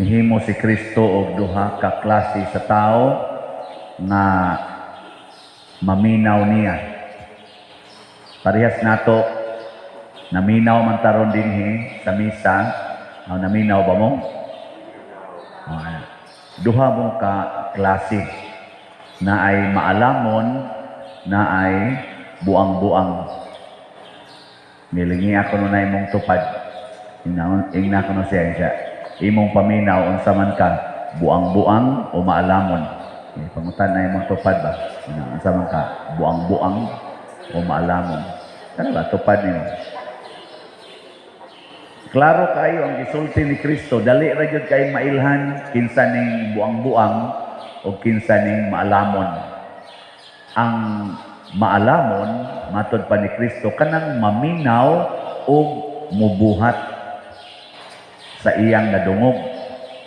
Nihimo si Kristo og duha ka klase sa tao nga maminaw niya. Parehas nato, naminaw man taron dinhi sa misa. Oh, naminaw ba mo? Oh, ana. Duha mo ka klase na ay maalamon, na ay buang-buang. Nilingi ako nun na imong tupad. Ingna ko no siya siya. Imong paminaw, unsa man ka, buang-buang o maalamon? Eh, pangutan na imong tupad ba? Ingna, unsa man ka, buang-buang o maalamon? Ano ba tupad nimo? Klaro kayo ang gisulti ni Kristo, dali ra gyud kay mailhan kinsa ning buang-buang o kinsa ning maalamon. Ang maalamon, matod pa ni Kristo, kanang maminaw og mubuhat sa iyang nadungog.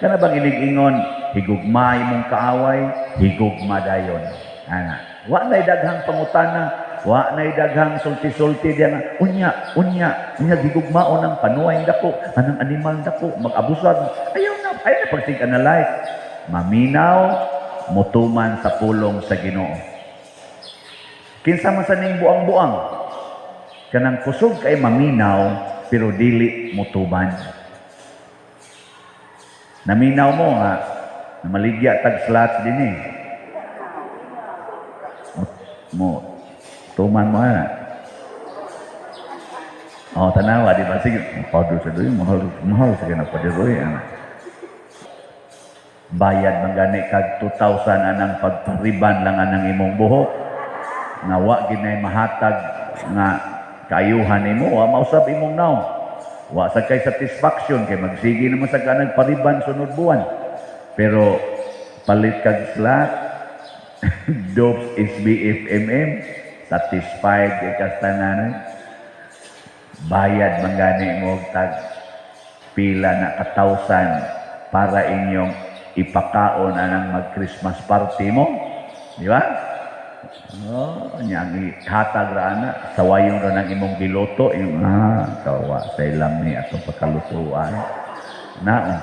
Kana bang inig-ingon, "Higugma imong kaaway," higugma dayon. Ana. Wa nay daghang pangutana, wa nay daghang sulti-sulti diya nga, unya, unya, unya higugmaon ang panuay dako, anang animal dako, mag-abusad. Ayaw na, ayaw na pag-analyze. Maminaw, mutuman sa pulong sa Ginoo. Kinsa man sa ning buang-buang? Kanang kusog kay maminaw pero dili mutuman. Naminaw mo nga namaligya tag slots din eh. Mo tuman mo ana. Oh, tanawa, di ba? Sige, padro sa doy, mahal, mahal sa kina padro ana. Bayad man gani kag 2,000 anang pagpariban lang anang imong buhok. Nga wa ginay mahatag nga kaayuhan nimo, wa mausab imong naong. Wa sa kay satisfaction kay magsige naman sa kanang pariban sunod buwan. Pero palit kag slot, Dopes SBFMM, satisfied kay kastanan. Bayad man gani mo og tag pila na ka thousand para inyong ipakaon anang mag-Christmas party mo. Di ba? Oh, nya ang ihatag ra ana, sawayon ra ng imong giluto, yung kawa sa ilang ni atong pagkalutuan. Na.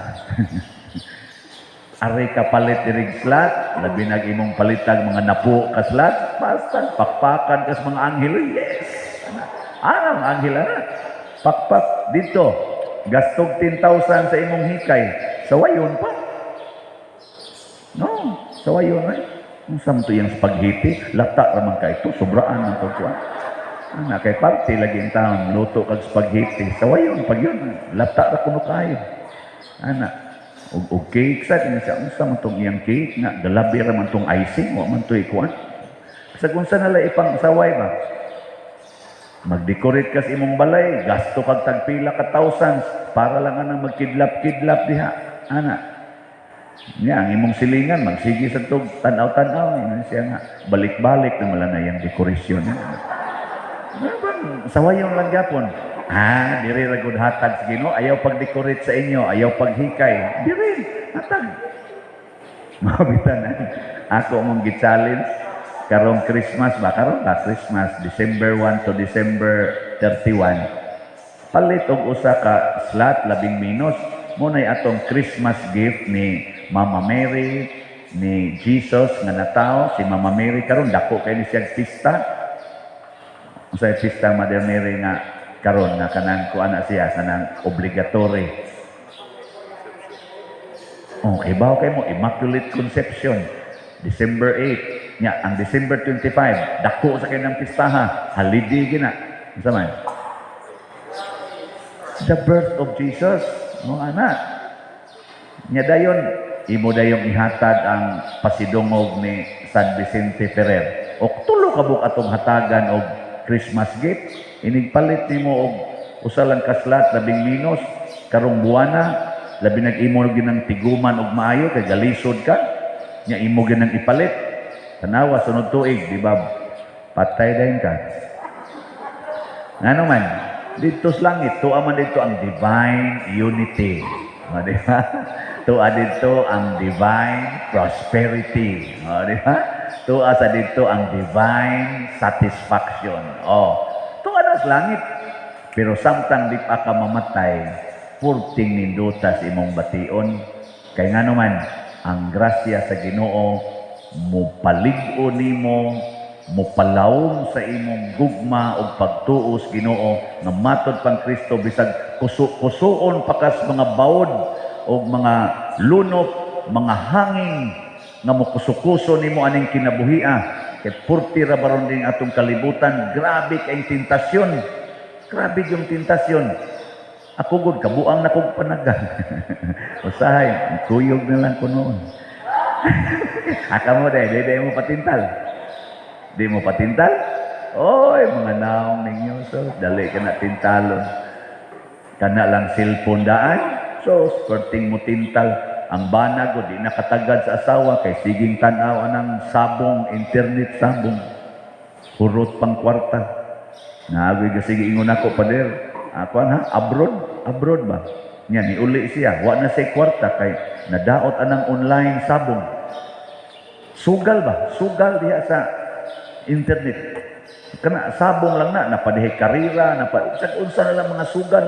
Ari ka palit dirig slot, labi nag imong palitag mga napo ka slot, basta pakpakan kas mga anghel, yes. Ana, ana ang anghel ana. Pakpak dito, gastog 10,000 sa imong hikay, sawayon pa. No, sawayon ay. Unsa man to iyang spaghetti, lata ra man kay ito, sobraan ng pagkuan. Ana kay party lagi ang taon, luto kag spaghetti, sawayon pag yun, lata ra kuno kayo. Ana, og cake sa din siya, unsa man tong iyang cake nga galabi ra man tong icing, wa man to ikuan. Sa kung sa nala ipang saway ba? Mag-decorate ka sa imong balay, gasto kag tagpila ka thousands para lang anang magkidlap-kidlap diha. Ana. Nya ang imong silingan magsige sa tug tan-aw-tan-aw ina siya nga balik-balik na mala na iyang dekorasyon. Ano bang sawayon lang gyapon? Ah, diri ra gud hatag sa Ginoo, ayaw pag-decorate sa inyo, ayaw paghikay. Diri hatag. Mabitan na. Ako mong gi-challenge karong Christmas ba, karon ba Christmas, December 1 to December 31. Palit og usa ka slot, labing minus mo nay atong Christmas gift ni Mama Mary, ni Jesus nga natawo. Si Mama Mary karon dako kay ni siya pista. Unsay pista Mother Mary nga karon nga kanang kuan na siya, kanang obligatory? Oh, kibaw kay mo, Immaculate Conception, December 8. Nya ang December 25 dako sa kay ng pistaha, holiday gina. Unsa man? The birth of Jesus. No, ana. Nya dayon imo dayong ihatag ang pasidungog ni San Vicente Ferrer. O tulo ka buok atong hatagan og Christmas gift. Inigpalit nimo og usa lang ka slot, labing minus karong buwana, labi nag imo ginang tiguman og maayo kay galisod ka. Nya imo ginang ipalit. Tanawa sunod tuig, di ba? Patay dayon ka. Ngano man, dito sa langit, tuwa man dito ang divine unity. O, di ba? Tuwa dito ang divine prosperity. O, di ba? Tuwa sa dito ang divine satisfaction. O, tuwa na sa langit. Pero samtang di pa ka mamatay, purting nindutas imong bation. Kay ngano man, ang grasya sa Ginoo mopalig-o nimo, mopalawom sa imong gugma ug pagtuo sa Ginoo nga matod pang Kristo, bisag kuso-kusoon pa kas mga bawod o mga lunop, mga hangin nga mokuso-kuso nimo aning kinabuhia, kay purti ra baron din atong kalibutan. Grabe kay tentasyon, grabe yung tentasyon. Ako gud, kabuang na kog panagan. Usahay kuyog na lang ko noon. Aka mo dahil, di mo patintal. Di mo patintal? Oy, mga naong ninyo. So, dali ka na tintalon. Kana lang cellphone daan. So, perting mo tintal. Ang banag o di nakatagad sa asawa kay siging tanaw anang sabong, internet sabong. Hurot pang kwarta. Naagoy ka sige ingon ako, pader. Ako ha, abroad, abroad ba? Nya ni uli siya, wa na say kwarta kay nadaot anang online sabong. Sugal ba? Sugal diha sa internet. Kana sabong lang na napadihay karira, napa usag unsa na lang mga sugal.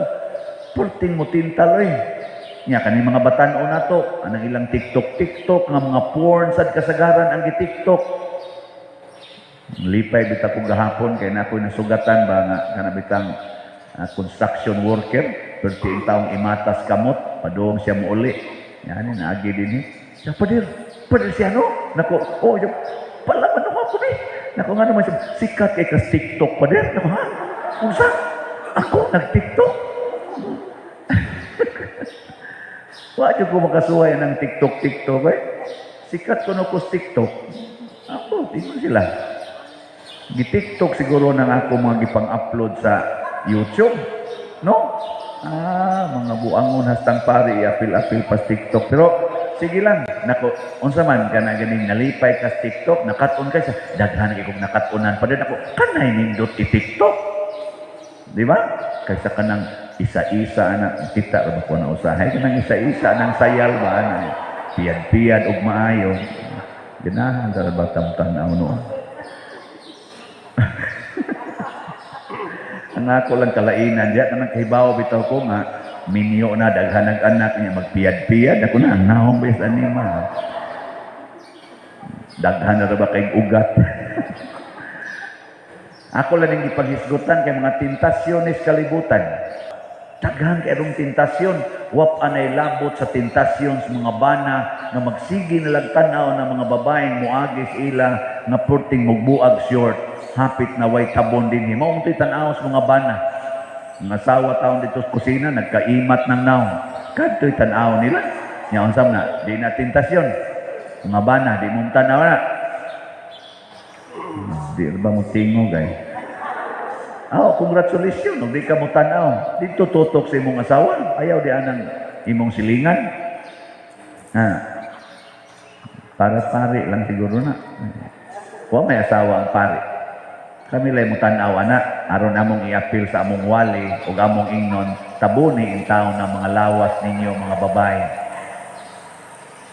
Perting mo tintal oy. Nya kani mga batan-o nato, anang ilang TikTok TikTok nga mga porn sad kasagaran ang gi-TikTok. Lipay bitaw ko gahapon kay na ako'y nasugatan ba nga kana bitang construction worker, perti ang taong imatas kamot, padung siya muuli. Yani naagi din eh. Siya, pader, pader siya no? Nako, oh, siya, pala man ako ni. Nako nga naman siya, sikat kay kas TikTok, pader. Nako ha? Unsa? Ako nag-TikTok? Wa jud ko makasuway ng TikTok TikTok eh. Sikat ko no ko sa TikTok. Ako, tingnan sila. Gi-TikTok siguro nang ako mga gipang-upload sa YouTube. No? Ah, mga buangon hastang pari, apil-apil pa sa TikTok. Pero sige lang, nako, unsa man kana ganing nalipay ka sa TikTok, nakat-on kay sa daghan kay kog nakat-onan pa din ako. Kanay nindot i-TikTok. Di ba? Kaysa kanang isa-isa ana kita ra ba ko na usahay kanang isa-isa nang sayal ba ana piyad-piyad og maayo, ganahan ra ba tamtan-aw noon. Ang ako lang kalainan diya kanang kahibaw bitaw ko nga minyo na, daghan ang anak niya, magpiyad-piyad ako na ang naong bes anima, daghan na ra ba kay ugat. Ako lang ang gipanghisgutan kay mga tentasyon is kalibutan. Daghan kay rong tentasyon, wap anay labot sa tentasyon sa mga bana nga magsige na lang tan-aw ng mga babaeng muagis ila nga perting mugbuag short, hapit na way tabon din. Mao to'y tan-aw sa mga bana. Mga asawa taon dito sa kusina, nagkaimat ng naong. Kadto'y tan-aw nila. Nya unsa man na, di na tentasyon. Mga bana, di mo tan-aw na. Di ba mo tingog ay? Oh, congratulations, di ka mo tanaw. Dito tutok sa imong asawa. Ayaw di anang imong silingan. Ha. Para pare lang siguro na. Wa may asawa ang pare. Kami lay mo tan-aw ana aron among iapil sa among wali ug among ingnon, tabuni in taon ng mga lawas ninyo, mga babae.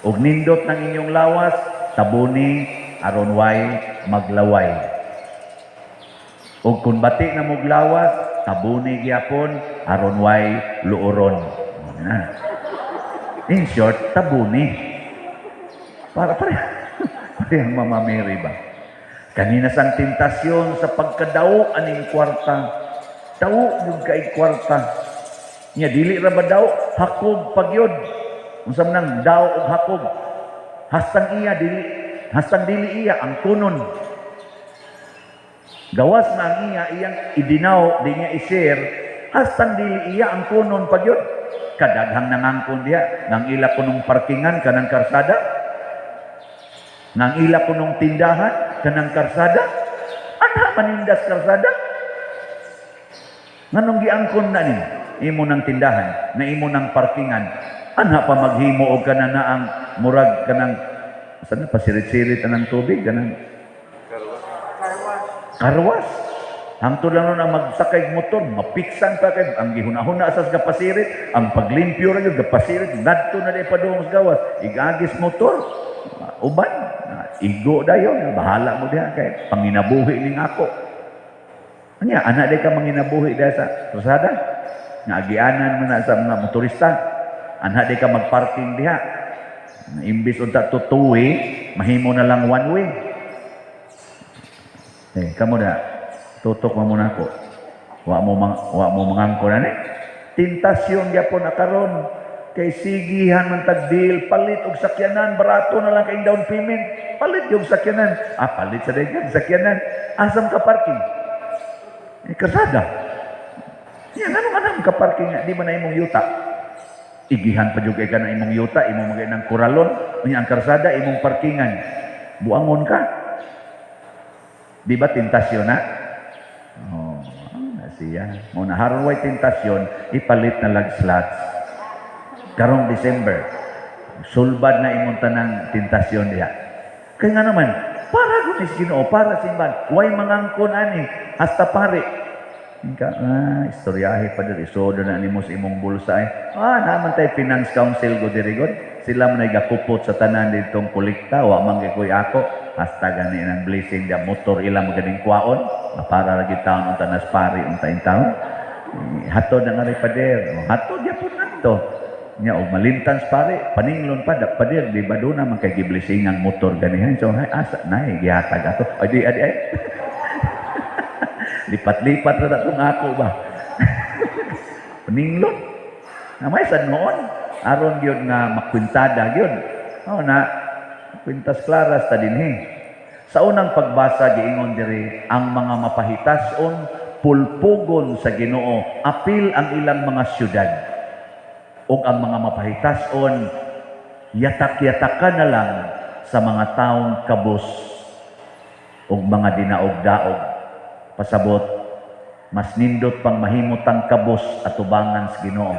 Ug nindot ng inyong lawas, tabuni aron way maglaway. Ug kung bati na mog lawas, tabuni gyapon aron way luoron. Na. In short, tabuni. Para pare parehang Mama Mary ba? Kanina sang tentasyon sa pagkadaw aning kwarta. Daw yung kay kwarta. Nya dili ra ba daw hakob pagyod. Unsa man nang daw og hakob? Hastang iya dili, hastang dili iya ang kunon. Gawas na ang iya iyang idinaw, di niya i-share, hastang dili iya ang kunon pagyod. Kadaghang nangangkon diha, nang ila kunong parkingan kanang karsada, nang ila kunong tindahan kanang karsada, anha manindas karsada. Nganong giangkon na ni imo ng tindahan, na imo ng parkingan, anha pa maghimo og kanana ang murag kanang saan na pasirit-sirit ang tubig kanang karwas. Hangtod lang nun ang magsakay motor, mapiksan pa kay ang gihuna-huna sa gapasirit, ang paglimpyo ra gyud gapasirit, ngadto na di padung sa gawas, igagis motor, uban, igo dayon, bahala mo diha kay panginabuhi ning ako. Anya, ana di ka manginabuhi diha sa krusada? Nga agianan mo na sa mga motorista. Anha di ka magparking diha. Imbis unta to two way, mahimo na lang one way. Eh, kamo na, tutok mo muna ko. Wa mo mangangko na ni. Tentasyon gyapon na karon kay sigihan man tag deal, palit og sakyanan, barato na lang kay down payment. Palit yung sakyanan. Ah, palit sa dagan sakyanan. Asam ka parking? Eh, kasada. Yan, ano nga ka parking nga? Di ba na imong yuta? Igihan pa jud kay ka na imong yuta, imong magay ng kuralon, unya ang karsada, imong parkingan. Buangon ka. Di ba tentasyon na? Oh, na siya. Mo na haron way tentasyon, ipalit na lag slots. Karong December, sulbad na imong tanang tentasyon diha. Kaya nga naman, para gunis Ginoo, para simbahan, way mangangkon ani, hasta pare. Ka, ah, istoryahe pa diri, isodo na nimo sa imong bulsa eh. Ah, naman tay finance council go diri god. Sila man ay gakupot sa tanan ditong kolekta, wa man gyud koy ako. Hasta gani nang blessing dia motor ila maganing kwaon, para lagi taon unta nas pari unta in taon. Eh, hatod na nga rin pader. O, hatod yapon nato. Nya og malintans pare, paninglon pa da pader, di ba doon naman kay giblessing ang motor ganihan. So ay asa na eh, gihatag ato. Ay di adi ay. Lipat-lipat ra atong ako ba. Paninglon. Na may sad noon aron gyud nga makwintada gyud. Oh na kwintas klaras ta dinhi. Sa unang pagbasa, giingon diri ang mga mapahitason pulpugon sa Ginoo, apil ang ilang mga syudad. Ug ang mga mapahitason yatak-yataka na lang sa mga taong kabus ug mga dinaog-daog. Pasabot, mas nindot pang mahimutang kabus atubangan sa Ginoo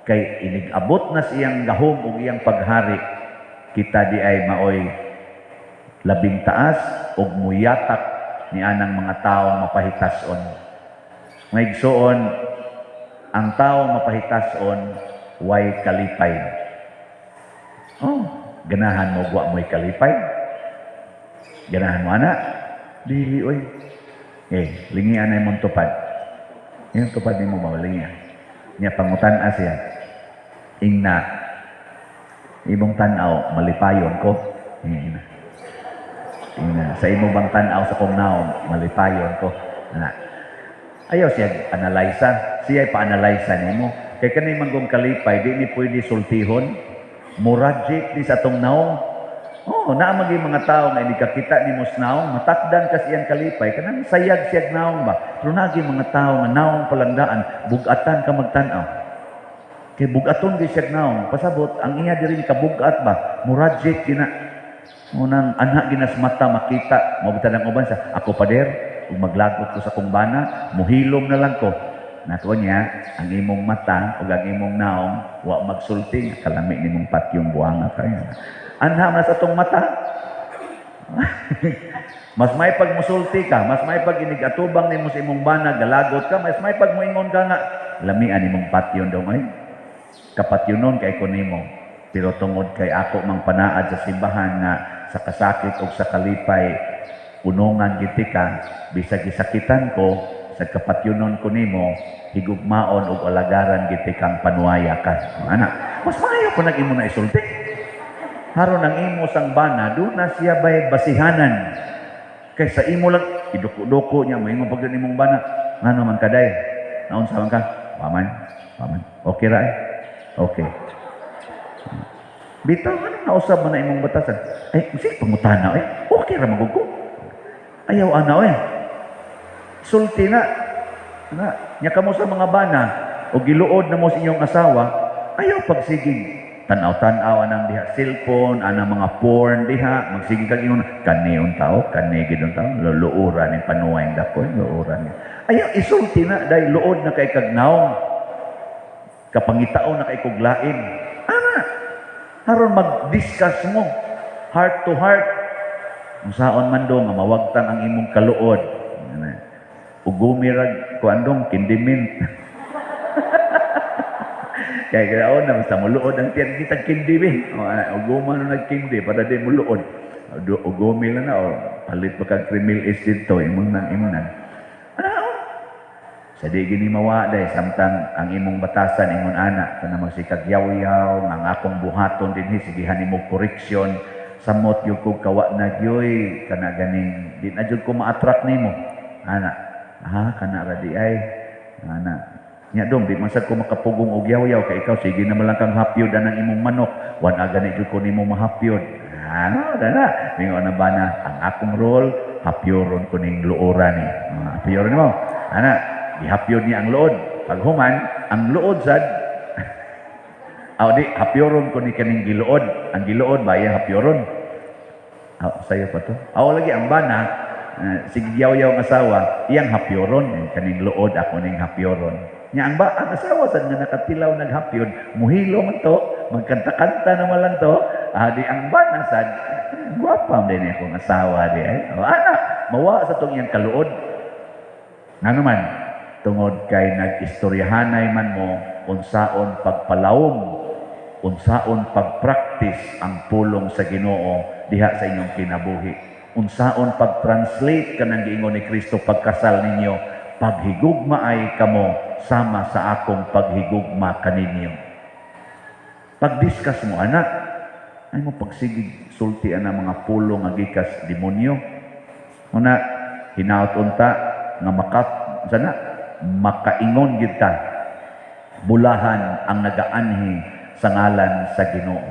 kay inig-abot na siyang gahom ug iyang paghari, kita di ay maoy labing taas ug muyatak ni anang mga taong mapahitason. Mga igsoon, ang taong mapahitason way kalipay. Oh, ganahan mo wa mo'y kalipay? Ganahan mo ana? Dili oy. Eh, lingian na imong tupad. Yung tupad nimo ba lingian? Nya pangutan-a siya. Ingna imong tan-aw malipayon ko. Ingna. Ingna sa imo bang tan-aw sa kong naong malipayon ko. Na. Ayaw siya analysa, siya pa-analysa nimo. Kay kani man kong kalipay di ni pwede sultihon. Murajik ni sa atong naong. Oh, naa maging mga tao nga hindi kakita nimo sa naong, matakdan kasi iyang kalipay, kanang sayag siyag naong ba. Pero nagi mga tao nga naong palangdaan, bugatan ka magtan-aw. Kay bugaton gyud siyag naong, pasabot ang iya diri kabugat ba, murajik gina. Unang anak ginas mata makita, mo bitan ang uban sa ako pader, ug maglagot ko sa kong bana, muhilom na lang ko. Nako niya, ang imong mata ug ang imong naong wa magsulti, kalami nimong patyong buhanga kaya. Anha man sa atong mata. Mas may pag musulti ka, mas may pag inigatubang nimo sa imong bana, galagot ka, mas may pag muingon ka nga, lamian nimong patyon dong ay. Kapatyonon kay ko nimo. Pero tungod kay ako mang panaad sa simbahan nga sa kasakit o sa kalipay, punungan giti ka, bisag gisakitan ko, sa kapatyonon ko nimo, higugmaon ug alagaran giti kang panuaya ka. Ana, mas maayo ko nag imo na isulti. Haron ang imo sang bana, doon na siya bay basihanan. Kay sa imo lang, iduko-duko niya, moingon pag imong bana, ngano man kaday? Naunsa man ka? Paman, paman. Okay ra eh? Okay. Bitaw, ano nausab man na imong batasan? Ay, sige, pangutana eh. Okay ra magug ko. Ayaw ana eh. Sulti na. Na, nya kamo sa mga bana, o giluod na mo sa inyong asawa, ayaw pagsigig tanaw-tanaw anang diha cellphone, anang mga porn diha, magsigig kag ingon, kani tao, kani gid tao, luluuran ni panuway dako, luuran ni. Ayaw isulti na dahil luod na kay kag naong. Kapangitaon na kay kog lain. Ana, haron mag-discuss mo heart to heart. Unsaon man do nga mawagtang ang imong kaluod. Ana. Ugumi rag kuan dong kindiment. Kaya kaya na basta muluod ang tiyan kita kindi bi. O, ana, uguma na nagkindi para di muluod. Ugumi lang na o palit pa kag Kremil is dito imong nang imong nang. Ano? Sa di gini mawa day samtang ang imong batasan ingon ana kana magsikag yaw-yaw nga ang akong buhaton dinhi, sigihan nimo correction, samot gyud kog kawa na gyoy kana ganing di na jud ko ma-attract nimo ana, ha, kana ra di ay ana nya dong di man sad ko makapugong og yaw-yaw kay ikaw sige na man lang kang hapyod anang imong manok, wan gani jud ko nimo mahapyod ano dana. Mingon na bana, ang akong role, hapyoron ko ning luoran ni. Ah, hapyoron nimo ana, gihapyod niya ang luod. Paghuman ang luod sad aw di hapyoron ko ni kaning giluod, ang giluod ba iya hapyoron. Aw, sayo pa to. Aw lagi ang bana, sige yaw-yaw ang asawa, iyang hapyoron eh, kaning luod ako ning hapyoron. Nya ang ba ang asawa sad nga nakatilaw naghapyod, muhilo man to, magkanta-kanta naman lang to. Ah, di ang bana sad, gwapa man din akong asawa di ay. O ana, mawa sa tong iyang kaluod. Ngano man, tungod kay nag-istoryahanay man mo unsaon pagpalawom, unsaon pagpractice ang pulong sa Ginoo diha sa inyong kinabuhi. Unsaon pag-translate kanang giingon ni Kristo pagkasal ninyo, "Paghigugma ay kamo sama sa akong paghigugma kaninyo." Pag-discuss mo anak, ay mo pagsigig sulti ana mga pulong nga gikas demonyo. Una, hinaot unta nga makat sana makaingon gyud ta, "Bulahan ang nagaanhi sa ngalan sa Ginoo."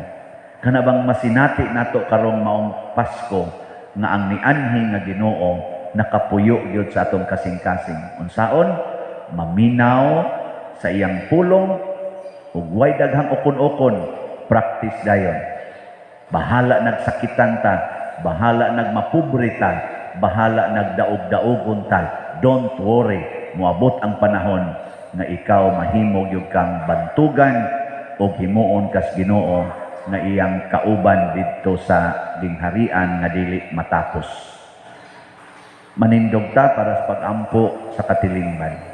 Kana bang masinati nato karong maong Pasko nga ang nianhi nga Ginoo nakapuyo gyud sa atong kasing-kasing. Unsaon? Maminaw sa iyang pulong ug way daghang ukon-ukon, practice dayon. Bahala nagsakitan ta, bahala nagmapobre ta, bahala nagdaog-daogon ta. Don't worry, moabot ang panahon nga ikaw mahimo gyud kang bantugan og himuon kas Ginoo nga iyang kauban didto sa gingharian nga dili matapos. Manindog ta para sa pag-ampo sa katilingban.